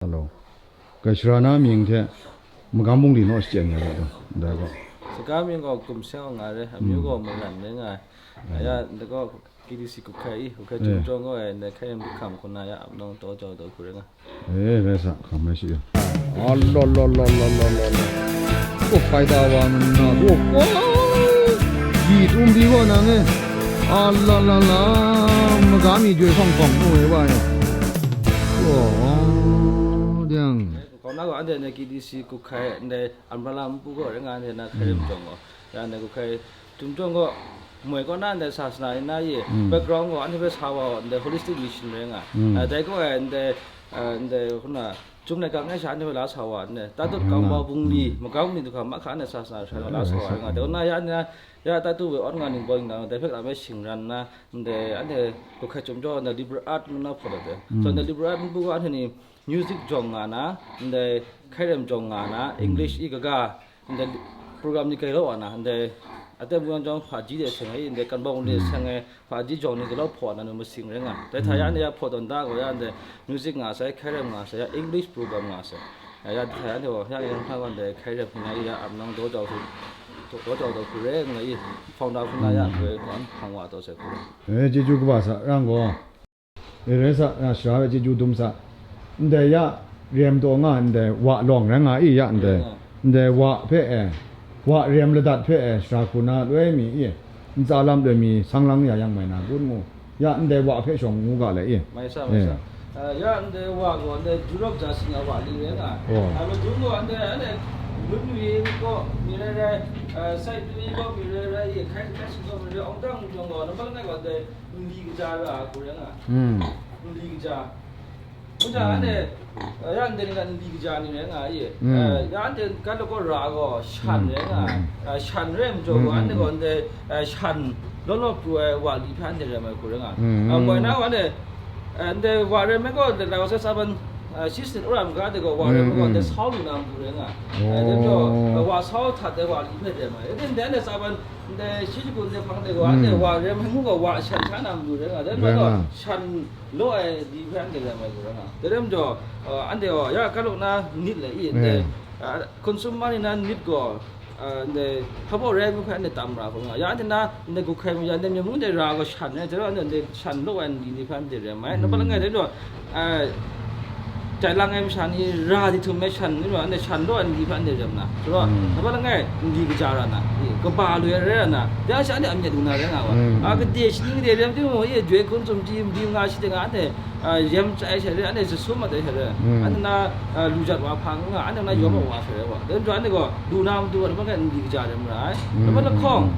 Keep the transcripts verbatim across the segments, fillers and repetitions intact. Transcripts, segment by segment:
Hello. Ga shara na mying hte magam bungli naw shachyen nga ga, ndai gaw. Saga mying gaw Kum Seng nga re, amyu gaw Malan rai nga ai. Aya, ndai gaw K D C Kuhkai i, Kuhkai Tum Jawng gaw ai, ndai Hkai Rem Hkam hku na ya, ap nang taw jau taw hku rai nga. Eh, rai sa, hkam rai shi ya. A la la la la la la la. Ko hpai da wa nna, ko, wa, di tum di wa na nge. A la la la, maga mi joi hkawng hkawng, ko e wa ya. Ko, diang. Kaw na gaw, anhte na K D C Kuhkai, ndai umbrella npu gaw, rai nga, anhte na Hkai Rem Jawng gaw. Ya, ndai Kuhkai Tum Jawng gaw, moi kaw na ndai sasana ni na ye, background gaw, anhte hpe sa wa, ndai holistic mission rai nga. Ah, dai gaw, ndai, ah, ndai, huna, Chyum Laika ngai sha anhte hpe la sa wa, ndai, Tatut Kangba bungli, magam bungli du hkra mahka anhte sasana hkra la sa wa rai nga. Dai gaw na ya, ya, ya Tatut we awn nga ningbaw ning dang, dai hpe la me shingran na, ndai, anhte Kuhkai Tum Jawng, ndai liberal art ngu na hpaw dat ai. So, ndai liberal art npu gaw, anhte ni, music jawng nga na, ndai Hkai Rem jawng nga na, English i kaga, ndai program ni kai law wa na, ndai aten mung jawng hpaji de seng ai, ndai kanbawng de seng ai, hpaji jawng ni kai law hpaw na nu masing rai nga. Dai hta ya ni ya hpaw tawn da gaw ya, ndai music nga sai, Hkai Rem nga sai, ya English program nga sai. Ya, ya, dai hta ya ni gaw, ya, ya, hpa gaw ndai Hkai Rem hpung ya, ya, ap nang daw jau hku, daw jau daw hku rai nga i, founder hku na ya, hpang wa taw sai hku. Eh, chyeju kaba sa, rang gaw. E rai sa, ya, shara hpe chyeju dum sa. Ndai ya rem taw nga ndai wa lawng rai nga i ya ndai. Ndai wa hpe e, wa rem ladat hpe e, shara hku na loi mi i, ntsa lam loi mi sang lang ya yang mai na kun mu. Ya ndai wa hpe shawng ngu ga le i. Mai sa, mai sa. Eh. Ah, ya ndai wa gaw, ndai Jurok ja sing a wa li rai nga. Oh. Ah, madung gaw, ndai, ndai, Lunwi kaw mi rai rai, ah, Saitwi kaw mi rai rai, Hkai, Hkai Sing kaw mi rai, Awng Dang Mung Jawng gaw, nambat langai gaw, ndai, Nli kaja ra hku rai nga. Hmm. Nli kaja. Ngu jang, anhte, eh, ya ndai ni na nli kaja ni rai nga i. Hmm. Eh, ya anhte kan lagaw ra gaw, shan rai nga. Hmm. Eh, shan rai majaw gaw, anhte gaw ndai, eh, shan law law pru ai wa li hpe anhte rai mai hku rai nga. Hmm. Eh, moi na wa anhte, eh, ndai wa rai mai gaw, ndai lai wa sai sa ban, eh, shi sanit wora maga de gaw, wa rai mai gaw, ndai sau lu na matu rai nga. Eh, dai majaw, eh, wa sau htat ai wa li hpe rai mai. Eh, dai ndai anhte sa ban, Ndai shi shagun de hpang de gaw, anhte wa rem ai ngu gaw, wa shan sha na matu rai nga, dai majaw shan law ai di hpe anhte rem ai gaw rai nga. Dai rai majaw, uh, anhte gaw, ya, kalu na nit le i, ndai, uh, consumer ni na nit gaw, uh, ndai hpa baw rai ngu hpe anhte tam ra hkau nga. Ya, anhte na, ndai Kuhkai maya, ndai Myen mung de ra gaw shan ai, dai rai anhte shan law ai nli ni hpe anhte rem ai. Nambat langai dai majaw, Ai, jai lang ai masha ni ra di htum ai shan ni gaw, anhte shan law ai nli hpe anhte rem na. Shaloi, nambat langai, nli kaja ra na, i, kaba loi ai rai ra na, dai a sha anhte a myit lu na rai nga wa. A, gade shaning gade rem timung, i, joi hkun sumchyi, mali nga shi de nga, anhte, a, rem chya ai sha rai, anhte jasum mat ai sha rai, anhte na, a, lu jat wa hpang nga, anhte na yawm wa sha rai wa. Dai majaw anhte gaw, lu na matu wa, nambat langai nli kaja rem ra ai. Nambat lahkawng,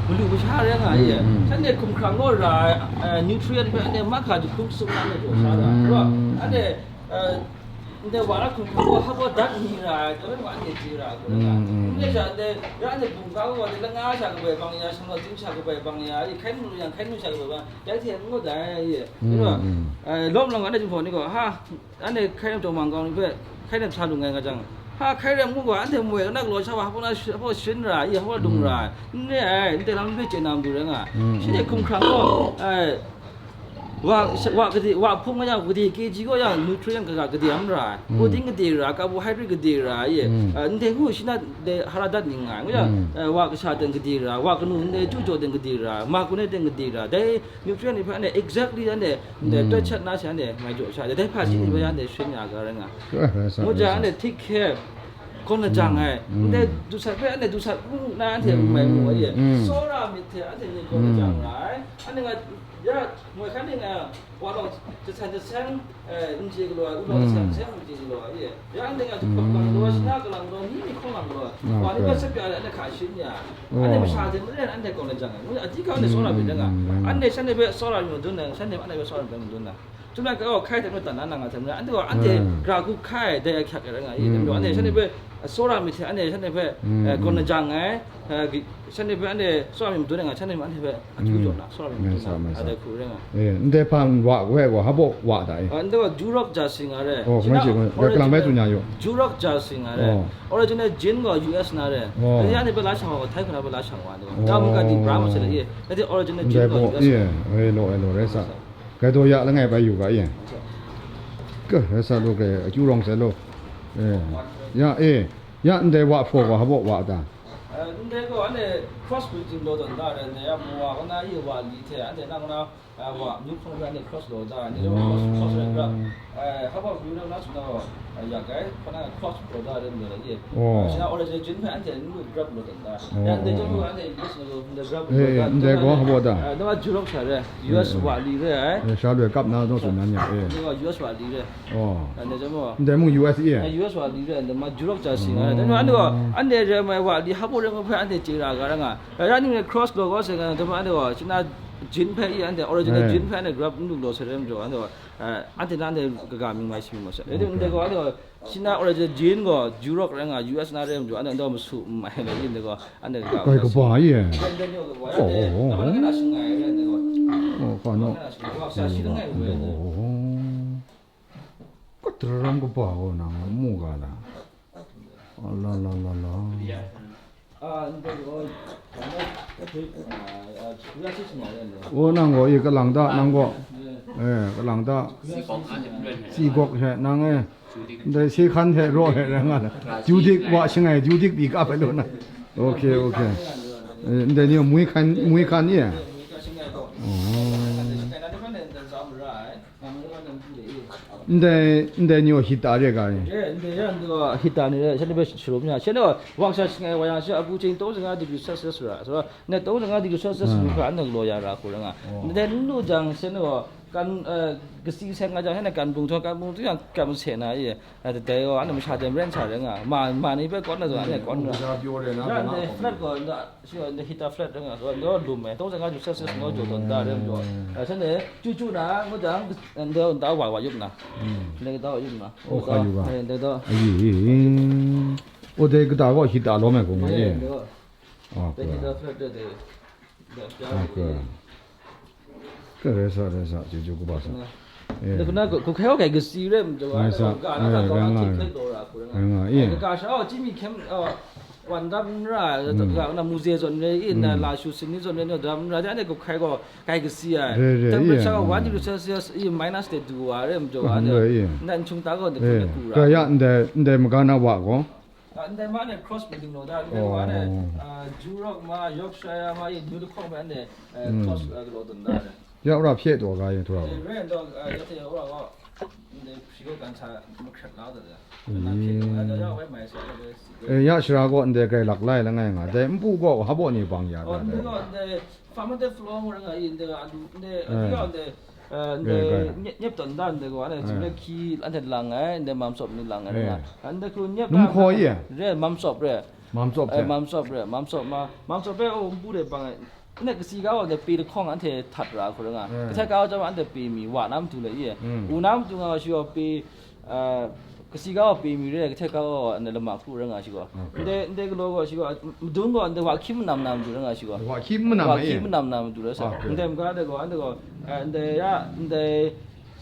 malu masha rai nga i, shanhte hkumhkrang gaw ra ai, a, nutrient hpe anhte mahka jahkrum sum na anhte jaw sha ra. Shaloi, anhte, a, ndai wa na hkumhkrang gaw hpa gaw dat ni ra ai, dai wa anhte chye ra ai, ndai sha ndai, ya anhte bungga gaw dai langa sha kabai bang ya, shanglawt chyum sha kabai bang ya, i hkai nu yang hkai nu sha kabai bang, dai hte n ngut ai, i, shaloi, a, lawm lang anhte jinghpaw ni gaw, ha, Anhte Hkai Rem Jawng Mang Kau ni hpe Hkai Rem sa lu nngai nga jang, hpa Hkai Rem ngu gaw, anhte moi na galaw sha wa, hpa na shi-, hpa sharin ra ai, hpa dung ra ai, n re ai, ndai lam hpe chye na matu rai nga ai. Shi hte hkumhkrang gaw, ai, wa, wa gade, wa hpung nga yang, gade kg gaw yang, nutrient kaga gade am ra ai, protein gade ra ai, carbohydrate gade ra ai, eh, ndai ngu shi na de hara dat ning nga ai, ngu yang, eh, wa kasha teng gade ra ai, wa kanu ndai chyu jaw teng gade ra ai, ma kun ai teng gade ra ai, dai nutrient ni hpe anhte exactly anhte ndai pet chat na sha anhte ngai jaw sha, dai hpa shi ni hpe anhte sharin ya ga rai nga. Ngu jang anhte htik hkye, gawn lajang ai, ndai dusat hpe anhte dusat ngu na anhte n mai mu ai e. Tsawra myit hte anhte ni gawn lajang ra ai. Anhte nga ya moi hkan ni nga wa lawng jahten jaseng, eh, n chye galaw ai, wulawng jahten jaseng n chye galaw ai e. Ya anhte nga jahpawt galang galaw, shana galang galaw, ni ni hkawng lang galaw ai. Wa ni hpe sat pya ai, anhte hka sharin ya ai. Anhte masha hte maren anhte gawn lajang ai. Ngu, a dika anhte tsawra myit rai nga. Anhte shanhte hpe tsawra myit madun ai, shanhte anhte hpe tsawra myit madun ai. Chyum laika gaw hkai hte madu dat na nga hte maren, anhte gaw anhte gra hku hkai dai ahkyak ai rai nga i, dai majaw anhte shanhte hpe tsawra myit hte anhte shanhte hpe, eh, gawn lajang ai, eh, shanhte hpe anhte tsawra myit madun ai nga, shanhte mung anhte hpe akyu jaw na, tsawra myit madun na, a dai hku rai nga. Eh, ndai hpang wa we gaw, hpa baw wa da i? Ah, ndai gaw Jurok Jersey nga re. Oh, shi na origin, Jurok Jersey nga re. Oh. Original Jin gaw U S na re. Oh. Anhte hpe la shang wa, Thai hku na hpe la shang wa, ndai gaw. Oh. Dai mung ga di bra ma se le i. Anhte original Jin gaw U S. Ndai gaw, i, e lo, e lo, rai sa. Gai daw ya langai bai yu ga i. Ka, sa lo ke, akyu rong sa lo. Eh. Ya, eh. Ya, ndai wa pho wa, habo wa ta. Eh, ndai ko, ane cross breeding lo don da, ne, ya, mo wa, ko na, ye wa li te, ane, na, ko na, eh, wa, new phone, ane, cross lo da, ne, cross, cross re gra. Eh, habo, new na, na, su na, eh, ya, kai, ko na, cross lo da, ne, ne, ye. Oh. Eh, sina original gene pe, ane, new grab lo don da. Oh, ya, ne, oh, jong, oh, ane, yes, no, ne, grab lo da. Eh, ndai ko, habo da. Eh, na, jurok sa re, U S, eh, eh, wa li re, eh. Eh, sha lo kap na, dong su nan ya, eh. Ne, U S wa li re. Oh. Ane jam wa. Ndai mung U S A. Eh, U S wa li re, ane ma jurok ja sing, oh, ane. Dai ma ane wa, ane re mai wa li habo re ngu hpe ane chye ra ga ra nga. Eh, ya ni ne cross lo ga se nga, dai ma ane wa, china gene hpe i ane, original, eh, gene hpe ane grab n lu lo se re mjaw, ane wa, eh, ane na ane kaga ming mai shi ming ma se. Eh, okay, ane wa, ane wa, china original gene gaw jurok re nga, U S na re mjaw, ane ane wa masu mai le, ane wa, ane kaga. Kai kaba ye. Ane wa kaba ye. Oh, oh, oh. Ane na sing ngai re, ane wa. Oh, ka no. Ane na sing ngai, wa sa shi ngai we. Oh. Ka tara ram kaba gaw nang mu ga la. La, la, la, la. O, nang gaw, i, kalang ta, nang gaw. Eh, kalang ta. Si gok he, nang e. Ndai si hkan he, raw he, ra nga la. Judik wa shangai, judik di ka pe lo na. Okay, okay. Eh, ndai ni mui hkan, mui hkan ye. Oh. Ndai, ndai ni hita re ga ni. Eh, ndai ya, ndai hita ni re, shanhte hpe sharum ya. Shanhte wa, wa sha shangai wa yang sha, abu chyeng tawng zanga degree Celsius ra. So, ne tawng zanga degree Celsius, ah, lu hkra, ane galaw ya ra hku ra nga. Oh. Ndai n lu jang, shanhte wa, kan, eh, kasi seng nga jang, shanhte kan bung htawng, kan bung tu yang, kan se na ye. Eh, dai wa, ane masha de maren sa re nga. Ma, ma ni hpe kawn na zawn, ane kawn ra. Ndai flat gaw, ndai Shi wa, ndai heater flat ring a, so, ndai lum e, tawng zanga ju Celsius ngu jaw tawn da re majaw, a, shanhte chyu chyu na, ngu jang, ndai nta wa wa yup na, mm, ndai nta wa yup na. Oh, hkra yu ga. Eh, ndai nta. Ayi. Oh, dai kata gaw heater lawm ai hku ngu e. Eh, ndai gaw. Ah, dai heater flat de, de, de, ah, hkra. Ka rai sa, rai sa, chyeju kaba sa. Eh. Dai hku na, ku, ku hkai wa hkai kasi re majaw, ngai sa, ga na, eh, ga na, rai nga, ting hkai taw ra hku rai nga. Rai nga, eh. Ai, ga sha, oh, chyi mi hkyem, oh, wan dam n ra, mm, ga na, muze zawn re, i, na, mm, la shu sini zawn re, na dam n ra, dai, anhte ku hkai gaw, hkai kasi ai. Re, re, temperature, eh, gaw one degree Celsius, i, minus de du wa re majaw, mm, anhte, re, eh, na, n chung ta gaw, de, eh, ku ra. Ka ya, ndai, ndai maga na wa gaw. Ah, ndai ma ne cross breeding lo da, ndai wa ne, oh, ah, Duroc ma, Yorkshire ma, i, New Cock ma ne, eh, mm, cross, eh, lo don da ne. Ya ura hpye taw ga yin tura. Eh, re ndo, eh, ya te ya ura wa, ndai shi gaw kan sa, ma hkrep la da da. Na hpye taw, eh, ya wai mai sa, eh, si. Eh, ya shara gaw ndai grai lak lai langai nga, dai npu gaw habo ni bang ya da. Oh, ndai gaw, ndai fermented flour ngu ra nga i, ndai alu, ndai, eh, ndai, eh, ndai, gai, gai, nyep, nyep tawn da ndai gaw, ne, eh, zimle hkyi, anhte lang ai, ndai mam tsawp ni lang ai, eh, nga. Ndai hku nyep, dum da, hkaw i? Re, mam tsawp re. Mam tsawp, eh, hte, mam tsawp re, mam tsawp ma, mam tsawp hpe, oh, npu de bang ai. Ne, kasi ga wa, ne, pe lahkawng anhte htat ra hku ra nga. Eh. Kahteka wa chyawm anhte pe mi, wa na matu le i. Mm. U na matu nga wa shi gaw pe, ah, kasi ga wa pe mi re, kahteka wa, ne, lama kru ra nga shi gaw. Okay. Ndai, ndai galaw gaw shi gaw, madung gaw, ndai wa hkyi manam na matu ra nga shi gaw. Wa hkyi manam, wa hkyi manam na matu ra sa. Okay. Ndai maga de gaw, anhte gaw, eh, ndai ya, ndai,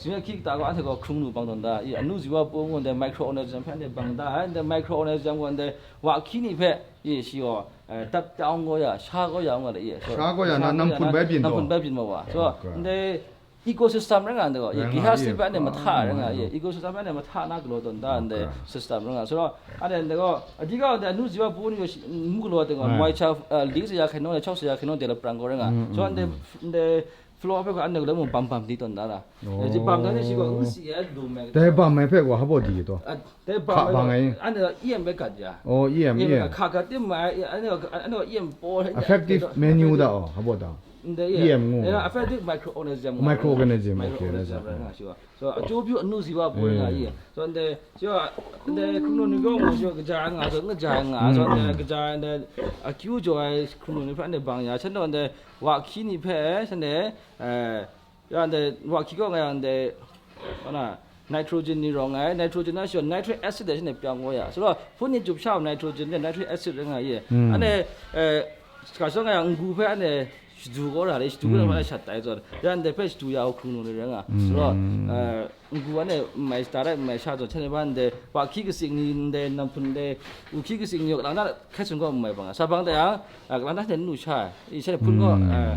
zimle hkyi kata gaw, anhte gaw hkrung nu bang tawn da. I, anu ziwa pung gaw, ndai microorganism hpe anhte bang da ai, ndai microorganism gaw, ndai wa hkyi ni hpe, i, shi gaw, eh, tap tang gaw ya, sha gaw ya, nga le, i, so, sha gaw ya, sha na, gaw ya, namhpun na, bai byin taw. Namhpun bai byin ma wa. So, okay, ndai ecosystem rai nga ndai gaw, i, rai nga, giha i, sip bai ane, ah, mahta rai nga, i, ecosystem bai ane mahta na galaw tawn da, ndai, okay, system rai nga. So, ane ndai gaw, adika ndai anu ziwa pu ni gaw shi, mu galaw dai gaw, ah, moi cha, ah, li sa ya hkrai naw, chau sa ya hkrai naw, de la prang gaw rai nga. Mm, so, mm, ndai, mm, ndai, floor hpe gaw anhte gaw mung bam bam di tawn da ra. Oh. Dai bam dan ni shi gaw, ngu si e lu me. Dai bam ai hpe gaw habo di taw? Ah, dai bam, hka bang ai. Anhte gaw E M hpe gat ya. Oh, E M, E M hpe E M. Hka gat tim ma ai, anhte gaw, anhte gaw E M paw hkra effective menu da, oh, habo da. Ndai E M ngu. Effective microorganism. Microorganism, okay, microorganism, that's right, nga shi gaw. So, a chyu pyu anu ziwa pu nga i. So, ndai, so, ndai hkrung nu ni gaw mu, so, kaja nga, so, kaja nga, so, ndai kaja, ndai akyu jaw ai hkrung nu ni hpe ndai bang ya, shanhte ndai wa hkyi ni hpe, shanhte, eh, ya, ndai wa hkyi kaw nga yang, ndai, wa na, nitrogen ni rawng ai, nitrogen na shawng nitric acid de shanhte pyang wa ya. So, hpun ni jup sha nitrogen de nitric acid rai nga i. Ane, eh, Shaka shawng e yang, n-gu hpe anhte shadu kaw ra le, shadu kaw ra, mm, hpe shat tai zawn, ya ndai hpe shadu ya u hkrung nu ni rai nga. Mm. So, eh, n-gu anhte n mai shada rai, n mai sha zawn, hten e hpa ndai, wa hkyi katsing ni, ndai namhpun ndai, u hkyi katsing ni, kalang ta hkai sun kaw n mai bang, sa bang ta yang, eh, kalang ta hte n lu sha, i, hte hpun kaw, mm, eh,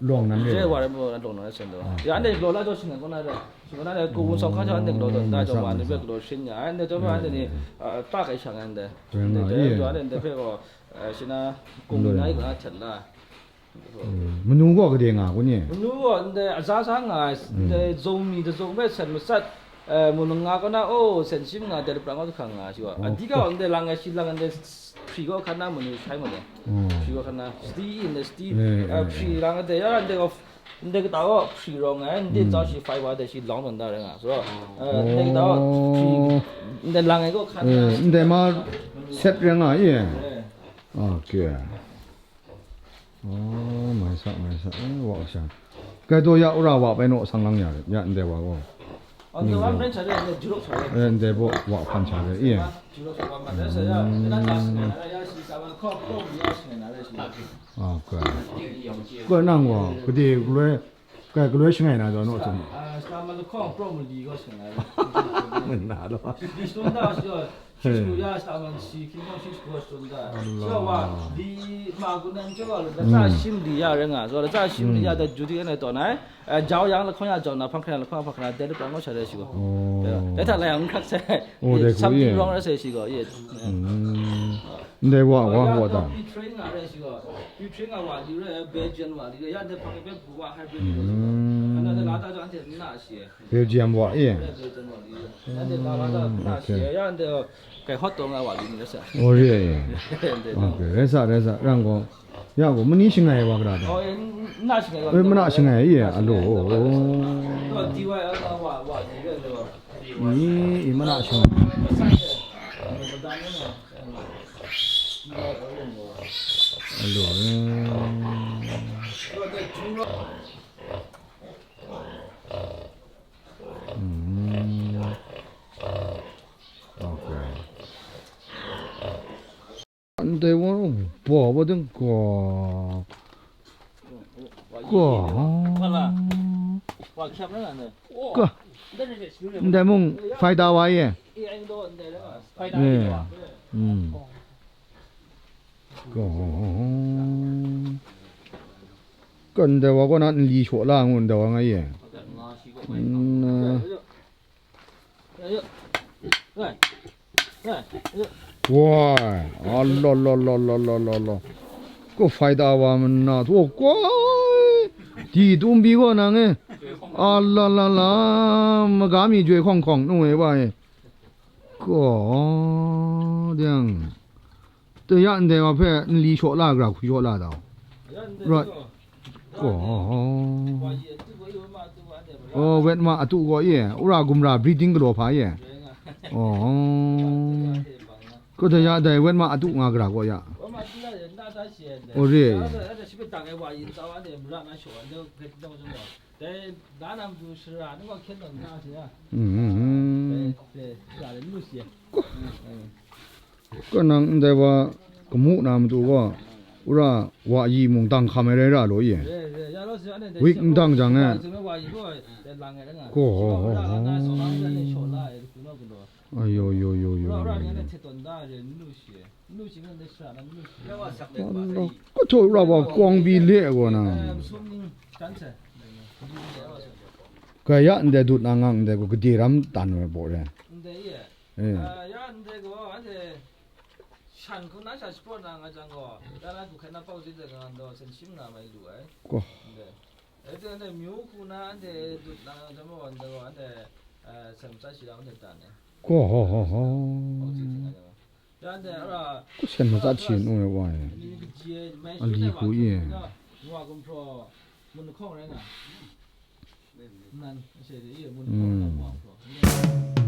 lawng nan re. Je wa rai mung lawng nan rai sen do. Ah. Ya, anhte galaw la jaw shing ai kaw na re. Shing kaw na re, ko wun sawng hkang sha anhte galaw dan da jaw ma, anhte hpe galaw shin ya. Anhte jaw ma, anhte ni, ah, ta kai shang ai anhte. Anhte jaw ma, anhte hpe gaw, eh, shi na, ko wun na i kaw na htet la. Mm. Manu gaw gade nga kun ye? Manu gaw ndai aza sa nga ai, ndai zung mi dazung hpe sen matsat, eh, manu nga kaw na, oh, sen shi manga dai lapra nga hkang nga shi wa. Oh. Adi gaw ndai lang ai shi lang ai ndai hpri gaw hkan na manu shai ma dai. Oh. Hpri gaw hkan na, sadi in dai sadi, eh, eh, hpri lang ai dai ya, ndai gaw, ndai kata gaw hpri rawng ai, ndai tsau shi fiber dai shi lawng tawn da rai nga. So, eh, ndai kata gaw hpri, ndai lang ai gaw hkan na. Eh, ndai ma set rai nga ye. Eh. Okay. Oh, mai sa, mai sa. Eh, wa sha. Kai taw ya ura wa bai naw sang lang ya, ya ndai wa gaw. Oh, ndai wa mren cha de, ndai jurok cha de. Eh, ndai bo wa hpan cha de, iya. Jurok cha wa ma de sa ya. Ina ta sing na ya shi ka ban ko ko ya sing na de shi. Ah, kai. Ko nang wa, kade kuloi, kai kuloi shangai na do no tum. Ah, sa ma lo ko pro mu li ko sing na. Mun na lo. Di sum da shi. Shi shu ya sa man shi, king kong shi shu shu da. Allah. So wa, di ma gu nan jo wa, la sa shim di ya ren nga. So la sa shim di ya da ju di ne to nai. Eh, jau yang la khong ya jau na, phang khra la khong phang khra, de de prang ngo sha de shi go. Oh. Ya, de ta la yang khak se. Oh, de ku something ye. Wrong ra se shi go. Ye. Mm. Ndai wa, wa, wa da. Bi train nga re shi go. Bi train nga wa di re, Belgian wa di re. Ya de phang be bu wa hybrid. Mm. Ana de la ta jo an te na shi. Belgium wa e. Belgium wa li. Ande ma ma da na shi ya ande kai hot tong a wa li ni sa. Oh, yeah, yeah. Ande. Okay, resa, resa, rang ko. Ya ko, mani shingai wa kra da. Oh, na shingai wa. Eh, mana shingai ye, alo. Ko di wa ya wa wa li le lo. Ni, i mana shingai. Alo. Mm. Okay. Ndai wa, wa, wa ding kwa. Kwa. Kwa. Ndai mung faida wa ye. Eh. Mm. Kwa. Kan ndai wa kwa na nli shaw la ngun ndai wa nga ye. Mm. Wai, a la la la la la la la. Ko faida wa mana tu kwai. Di tum bi ko nang e. A la la la, maga mi joi hkawng hkawng nu e wa e. Ko, dang. Te ya ndai wa hpe nli shaw la, gara hku shaw la dau. Rawt. Ko. Oh, wet ma atu gaw ye, ura gumra breeding galaw hpa ye. Oh. Ko da ya dai wet ma atu nga gara gaw ya. Oh, re. Mm, mm, mm. Ko nang ndai wa kamu na matu gaw. Ura wa yi mung dang hkam ai rai ra law ye. Wik n dang jang e. Ko ho ho ho. Ayo yo yo yo. Ko to ra wa kawng bi le ko na. Kaya nde dut na ngang nde ko gade ram tan wa bo re. Eh. Shan hku na sha shapraw na nga jang gaw, ya na hku hkai na pau zit de nga daw, sen shim nga mai lu ai. Ko. Ndai. Ai de, ndai myu hku na anhte dut na nga jang gaw, ndai gaw, anhte, eh, sen matsa shi la anhte dan ai. Ko, ho, ho, ho. Pau zit de nga jang gaw. Ya ndai, ara, ko sen matsa shi nu ai wa ai. Ni kaji ai, mai shi Ali na hku wa ye. Nga, nga gumhpraw, mun hkawng rai nga. Nan, she de, ye, mun hkawng na wa hkawng.